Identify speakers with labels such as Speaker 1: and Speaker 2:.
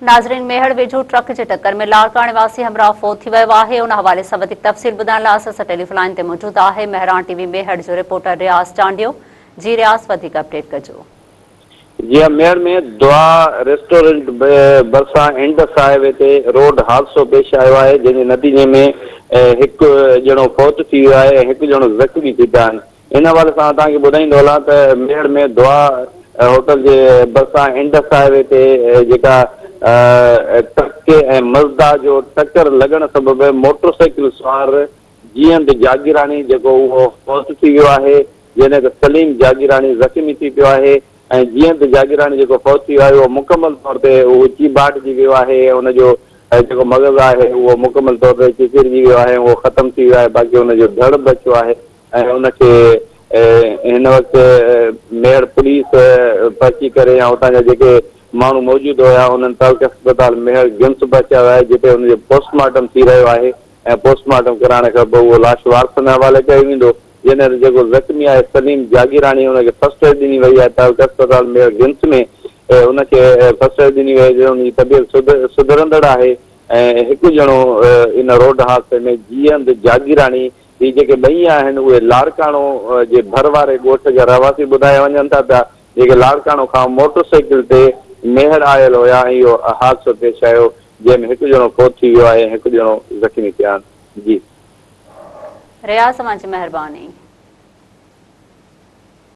Speaker 1: ناظرين ميهڙ ويجهو ٽرڪ جي ٽڪر ۾ لاڙڪاڻي واسي همراهه فوت ٿي ويو آهي ان حوالي سان وڌيڪ تفصيل ٻڌائڻ لاء اسان سان ٽيليفون لائين تي موجود آهي مهراڻ ٽي وي ميهڙ جو رپورٽر رياض چانڊيو جي رياض وڌيڪ اپڊيٽ ڪجو.
Speaker 2: جي ها ميهڙ ۾ دعا ريسٽورنٽ ڀرسان انڊس هاء وي تي روڊ حادثو پيش آيو آهي جنهن جي نتيجي ۾ هڪ ڄڻو فوت ٿي ويو آهي ۽ هڪ ڄڻو زخمي ٿي پيا آهن ان حوالي سان توهان کي ٻڌائيندو هلان ته ميهڙ ۾ دعا هوٽل جي ڀرسان انڊس هاء وي تي جيڪا ٽرڪ ۽ مزدا جو ٽڪر لڳڻ سبب موٽر سائيڪل سوار جيئند جاگيراڻي جيڪو اهو فوت ٿي ويو آهي جڏهن ته سليم جاگيراڻي زخمي ٿي پيو آهي ۽ جيئند جاگيراڻي جيڪو فوت ٿي ويو آهي اهو مڪمل طور تي اهو چيڀاٽجي ويو آهي ۽ ان جو جيڪو مغز آهي اهو مڪمل طور تي چچرجي ويو آهي اهو ختم ٿي ويو آهي باقي ان جو ڌڙ بچيو آهي ۽ ان کي هن وقت ميهڙ پوليس پهچي ڪري يا اتان جا جيڪي ماڻهو موجود هيا انهن تعلقه اسپتال ميهڙ گمس پهچايو آهي جتي ان جو پوسٽ مارٽم ٿي رهيو آهي ۽ پوسٽ مارٽم ڪرائڻ کان پوء اهو لاش وارثن حوالي ڪيو ويندو جڏهن ته جيڪو زخمي آهي سليم جاگيراڻي ان کي فرسٽ ايڊ ڏني وئي آهي تعلقه اسپتال ميهڙ گمس ۾ ان کي فرسٽ ايڊ ڏني وئي آهي جڏهن ان جي طبيعت سڌرندڙ آهي ۽ هڪ ڄڻو ان روڊ حادثي ۾ جيئند جاگيراڻي هي جيڪي ٻئي آهن اهي لاڙڪاڻو جي ڀر واري ڳوٺ جا رهواسي ٻڌايا وڃن ٿا پيا جيڪي لاڙڪاڻو کان موٽر سائيڪل تي ميهڙ آيل هيا ۽ اهو حادثو پيش آيو جنهن ۾ هڪ ڄڻو فوت ٿي ويو آهي ۽ هڪ ڄڻو زخمي ٿيا آهن جي.
Speaker 1: رياض اوهان جي مهرباني.